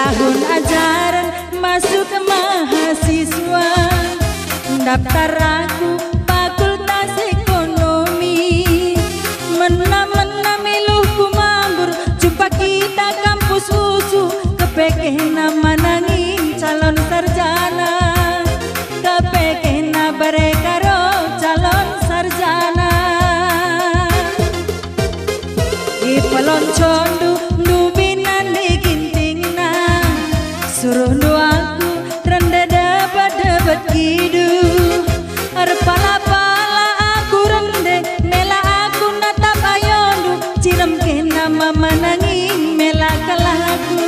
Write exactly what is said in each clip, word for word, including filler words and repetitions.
Tahun ajaran masuk mahasiswa, daftar aku Fakultas Ekonomi. Mena-mena miluhku mambur, jumpa kita kampus USU, kepeken nama nangin calon sarjana, kepeken na bare karo calon sarjana. Ipeloncondu ndubi nande gintingna, suruhndu aku rende debet-debet kidu. Erpala-pala aku rende, mela aku natap ayondu, cirem kena mama nangin mela kal aku,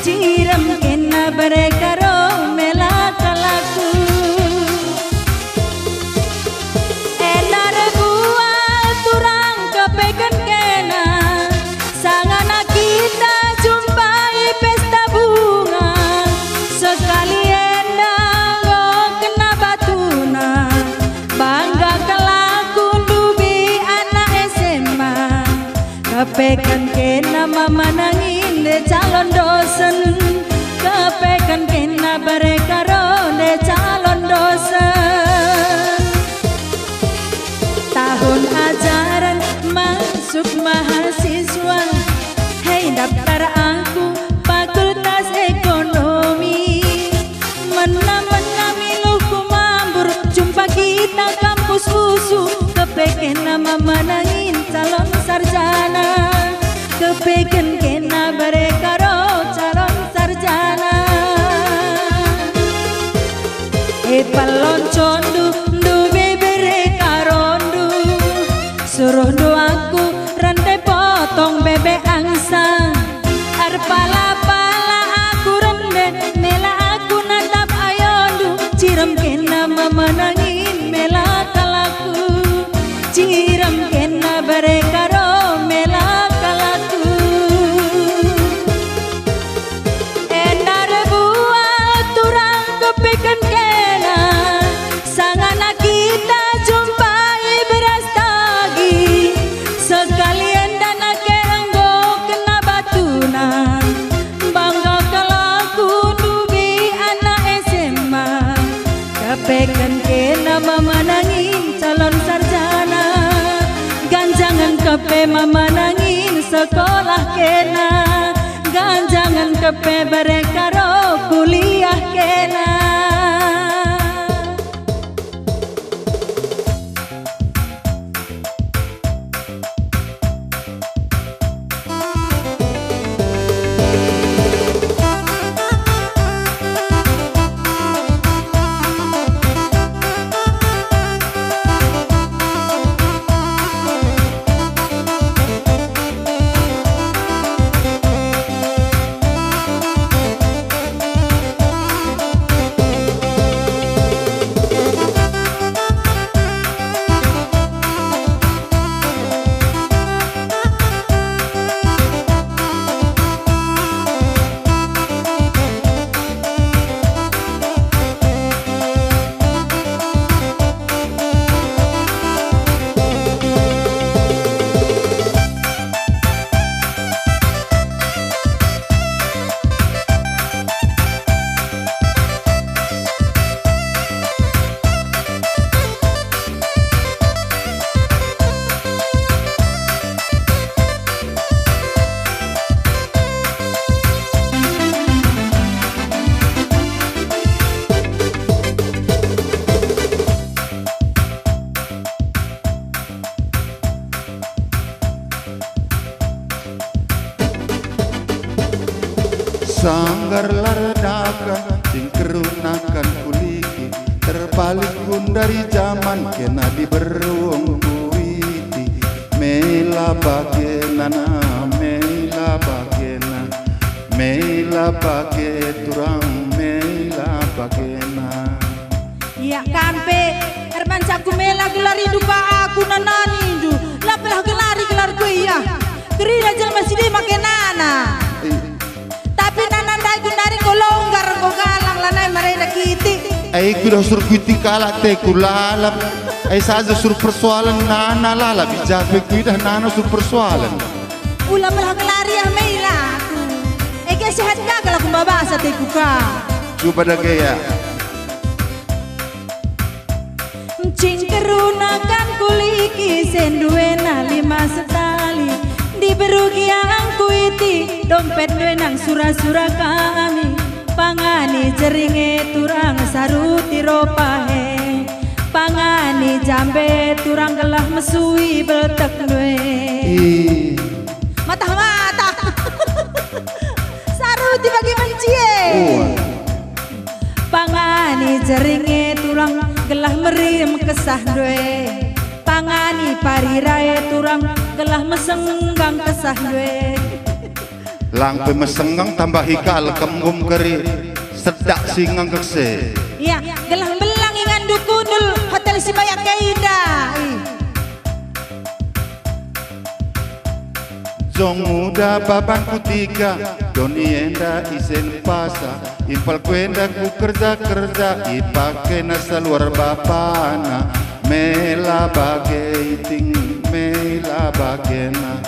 cirem kena bare karo mela kal aku. Enda erbual turang kepeken kena, sangana kita jumpai pesta bunga. Sekali enda enggo kena batuna, bangga kal aku ndubi anak SMA. Kepeken kena mama nangin nde calon dosen, kepeken kena bare karo nde calon dosen. Tahun ajaran masuk mahasiswa, hei daftar aku Fakultas Ekonomi. Mena-mena miluhku mambur, jumpa kita kampus USU, kepeken nama mama nangin calon sarjana, kepeken kena bare karo calon sarjana. Ipeloncondu ndubi bare karondu, suruhndu aku rende potong bebek angsa. Erpala-pala aku rende, mela aku natap ayondu, cirem kena mama nangin mela kal aku, cirem kena bare karo mela kal aku. Enda erbual turang kepeken kena, sangana kita jumpai beras tagi. Sekali enda nake enggo kena batuna, bangga kal aku ndubi anak SMA. Kepeken kena mama nangin calon sarjana, ganjangen kepe mama nangin sekolah kena, ganjangen kepe bare karo kuliah kena. Sanggar la redakan, singkerunakan kuliki, terpaling ku ndari jaman kena diberung kuiti. Mela bagena na, mela bagena, mela bage turang, mela bagena. Ia kam pe, erbahanca ku mela gelarindu ka aku nananindu, la pelah gelari gelarku ia. Kerina jelma si dima kenana. Eh. Tapi nana ndai ku nari enggo longgar, enggo galang, lanai marenda kitik. Eh, kuidah suruh kuitik kalak te ku lalap. Eh, saja suruh persoalan nana lalap, i ja pe kuidah nana suruh persoalan. Ula pelah gelari ah mela aku. Ege sehat gagal aku Bahasa teku ka. Cuba dage ya. Cingkeruna kan kuliki senduena lima setali. Diberu gia angkuiti dompet nduenang sura-sura kami. Pangani jeringe turang saruti ropa he. Pangani jambe turang gelah mesui beltek ndue. Ih. Matah-matah. Saruti bagi mencie. Uah. Pangani jeringe turang gelah merim kesah ndue. Pangani parirae turang gelah mesenggang kesah ndue. Lang pe mesenggang tambahi kal kembum keri sedak si nganggekse. Iya, gelah mbelang ingandu kundul hotel si bayak enda. Ih. Jong muda babanku tiga, doni enda isen pasa, impal ku enda ku kerja-kerja, ipakena saluar bapana, mela bage iting, mela bagena,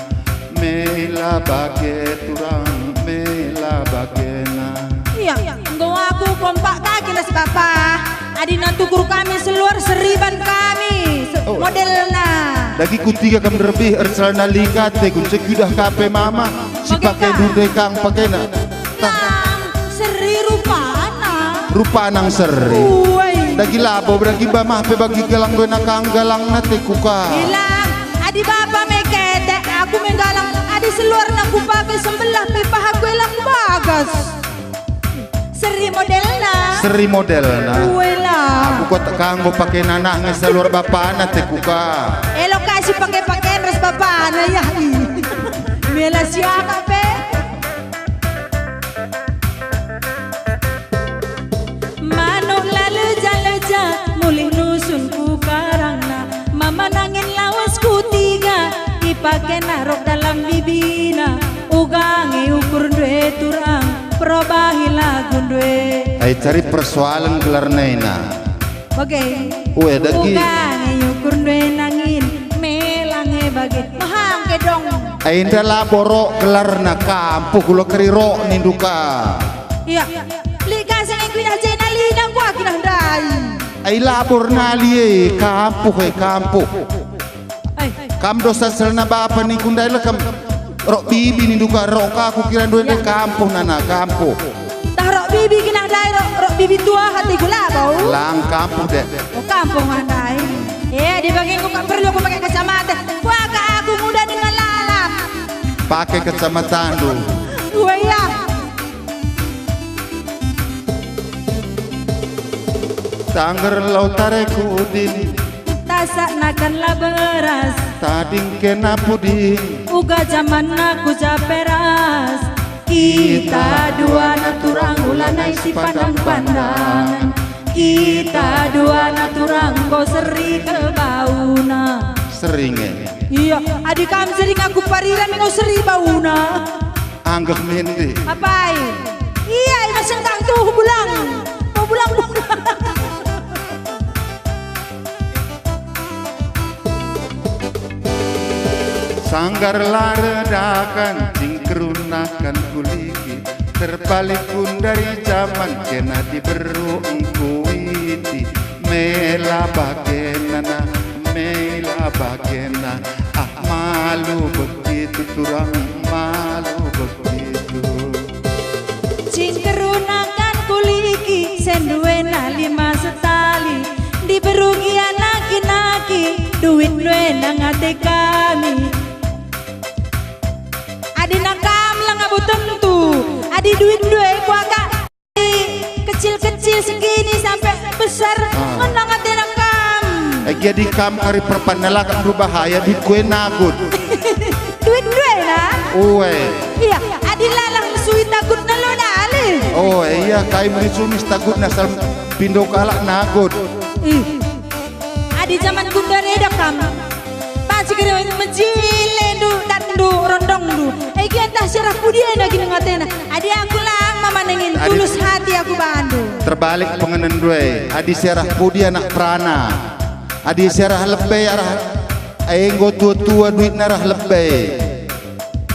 mela bage turang, mela bagena. Iya, enggo aku kompak kaki ras bapa. Adi natukur kami seluar seriban kami se-, Oh. modelna. Dagi kutiga kam nderbih ercelana likat te kun sekudah kape mama si Bage pake ka. Dundai kang pakena. Nang seri rupana. Rupanang seri. Uai. Dagi labo beragi bamah pe bagi galang dona kang galangna te kuka. Ilang. Adi bapa me ketek aku me galang. Adi seluarna kupake sembelah pe paha kuelang bagas. Seri modelna. Seri modelna. Uela. Aku kok teka enggo pake nana nge saluar bapana te kuka. Elo ka si pake-paken ras bapana ya. Mela siapa pe? Manuk la leja-leja mulih nusun ku karangna. Mama nangin lawes kutiga ipakena rok dalam bibina. Uga nge ukur ndue turang, perobahi lagu ndue. Ai cari persoalen gelarna ina. Bage. Ue dagi. Uga nge ukur ndue nangin, mela nge bage. Mahang ke dong. Ai nda labo rok gelarna kampuh kulo keri rok nindu ka. Iya. Lit ka seng kuidah jena lina kuakidah ndai. Ai labo ernali e kampuh e kampuh. Ai. Kam dosa selna bapa ningku ndai le kam. Rok bibi nindu ka rok ka kukira ndue ndai kampuh nana kampuh. Tah rok bibi kina ndai rok, rok bibi tua hati gula bau. Lang kampuh deh. Oh kampuh ndai. Eh di bagi ku ka perlu ku pakai kacamata. Kuaka aku muda dengan lalap. Pakai kacamatandu. Dua ya. Sangger lau tare kudin. Tasak nakan la beras. Tading kena puding. Uga jaman aku japeras. Kita dua naturang ulanai si pandang-pandangan. Kita dua naturang enggo seri kebauna. Seringe. Iya, adi kam sering aku parira mino seri bauna. Anggap mende. Apai? Iya, ima sentang tuh bulang. Mau bulang-bulang. Sanggar la redakan, cingkerunakan kuliki. Terbalik pun dari zaman, kena diberu engkuiti. Mela bagena, mela bagena. Ah, malu begitu turang, malu begitu. Cingkerunakan kuliki, senduena lima setali. Diberu gia naki-naki, duit ndue nang ate kami. Adi nakam lang abu tentu, adi duit ndue kuaka. Kecil-kecil segini sampai besar, ah. Ngenang ate nang kam. Eh, jadi kam kari perpanna la kam berbahaya duit kue nagut. Duit kue na? Ue. Iya, adi lalang sui takut nelo nali. Oh, iya, kai merisu mis takut nasal pindo kalak nagut. Ih. Adi zaman gundar eda kam. Banci kere mejilendu, datndu, rondongndu. Egi entah siarah pudi enda gini ngatena. Adi aku lang mama nengin, adi tulus hati aku bandu. Terbalik pengenen due. Adi siarah pudi anak perana. Adi siarah lebe arah, ai enggo tua-tua duitna arah lebe.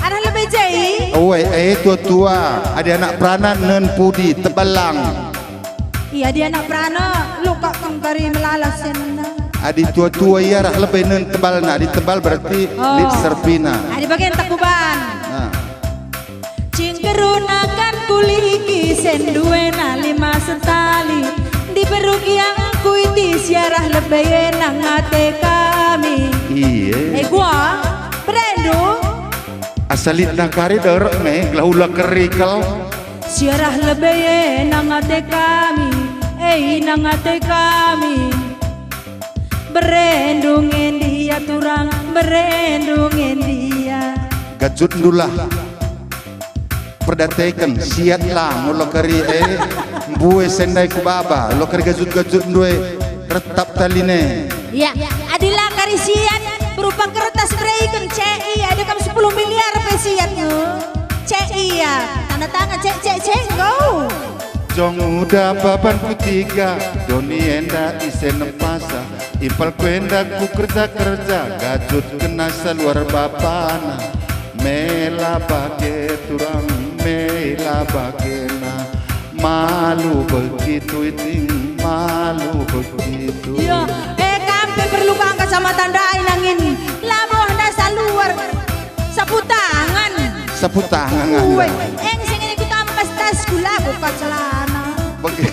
Arah lebe jai? Oe, eh, tua-tua, adi anak peranak nen pudi, Tebelang. Iya, adi anak peranak, lukak kengkari melala senna. Adi tua-tua ia arah lebe nen Tebalna, adi Tebal berarti Oh. lit serpina. Adi bagen takuban. Nah. Cingkeruna kan kuliki senduena lima setali. Diberu kiang kuiti siarah lebe nang ate kami. Iye. Eh, gua, berendu. Asa litna kari derek me, gelah ula kerikel. Siarah lebe nang ate kami, eh, nang ate kami. Berendu ngendia turang, berendu ngendia. Gajutndulah. Perdateken, siat lang, ula kari, eh. Mbue sendai ku baba, ula kari gajut-gajutndu e, retap taline. Ya, adi la kari siat, berupa kertas bereken, C I, adi kam sepuluh miliar pe siat nge. C I ya, tanda tangan, cek, cek, cek, go. Jong uda baban kutiga, doni enda ise nempasa, impal ku enda ku kerja-kerja, gajut kena saluar bapana. Mela bage turang, mela bagena. Malu begitu iting, malu begitu. Iya, eh, kam pe perlu kang kacamata ndai nangin. Labo enda saluar. Sapu tangan. Sapu tangan enda. Uwe, eng sing ini kutampas tasku lagu ka celana. Bage.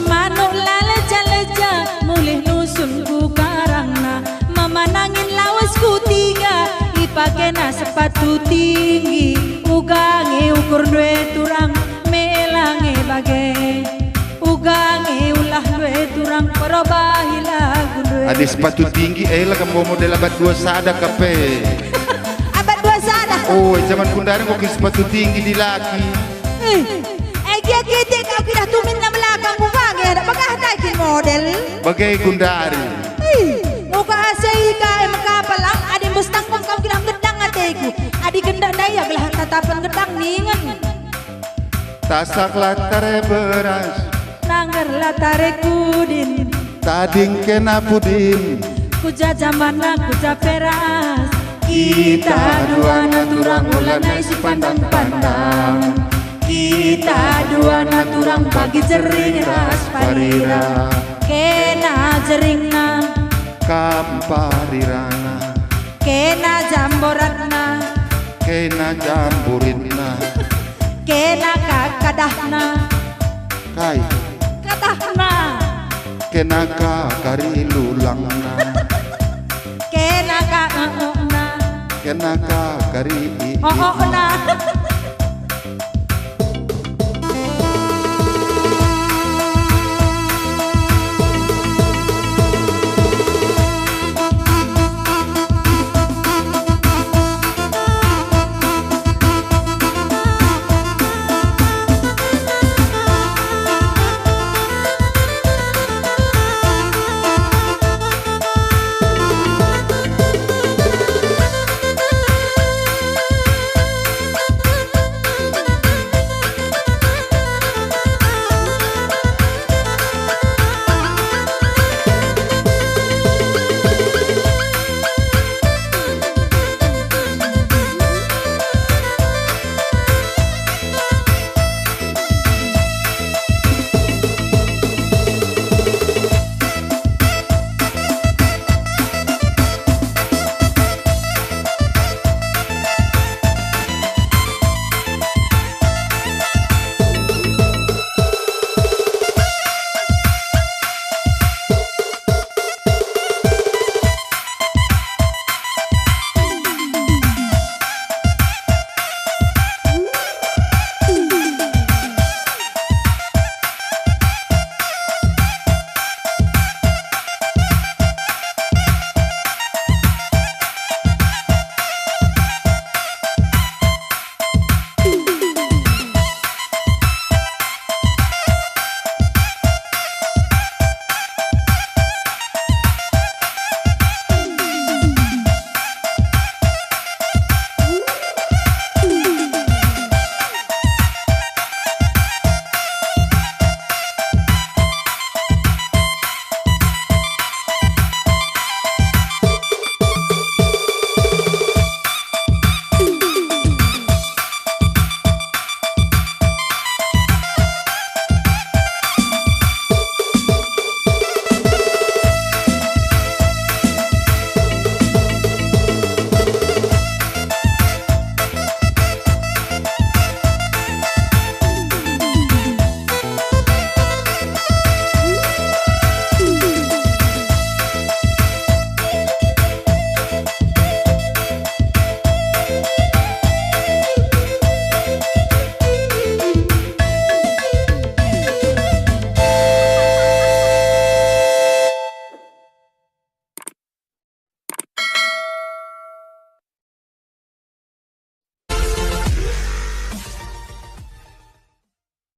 Manuk la leja-leja, mulih nusun ku karangna. Mama nangin lawes ku tiga, ipakena sepatu tinggi. Uga nge ukur ndue turang, mela nge bage. Uga nge ulah ndue turang, perobahi lagu ndue. Adi sepatu tinggi, eh, la kam model abad dua sada kape. Abad dua sada. Oh, zaman kundari kok sepatu tinggi dilaki. Eh, eh, gia kitik kau kidah tumin na belakang ku bage, ada bagah ndai kin model. Bage kundari. Eh, muka ase ika em kapal lang, adi mbus tangkung kau kidah gedang ateku. Adi gendak ndai ya gelah tatapen gedang ningen. Tasak la tare beras. Nangger la tare kudin. Tading kena pudin. Kuja jamana, kuja peras. Kita duana turang ulanai si pandang-pandang. Kita duana turang bagi jering ras parira. Kena jeringna. Kam parirana. Kena jamboratna. Kena jamburitna. Kena ka kadahna. Kai? Kadahna. Kena ka kari lulangna. Kena ka eekna. Kena ka kari i-, i-, ookna.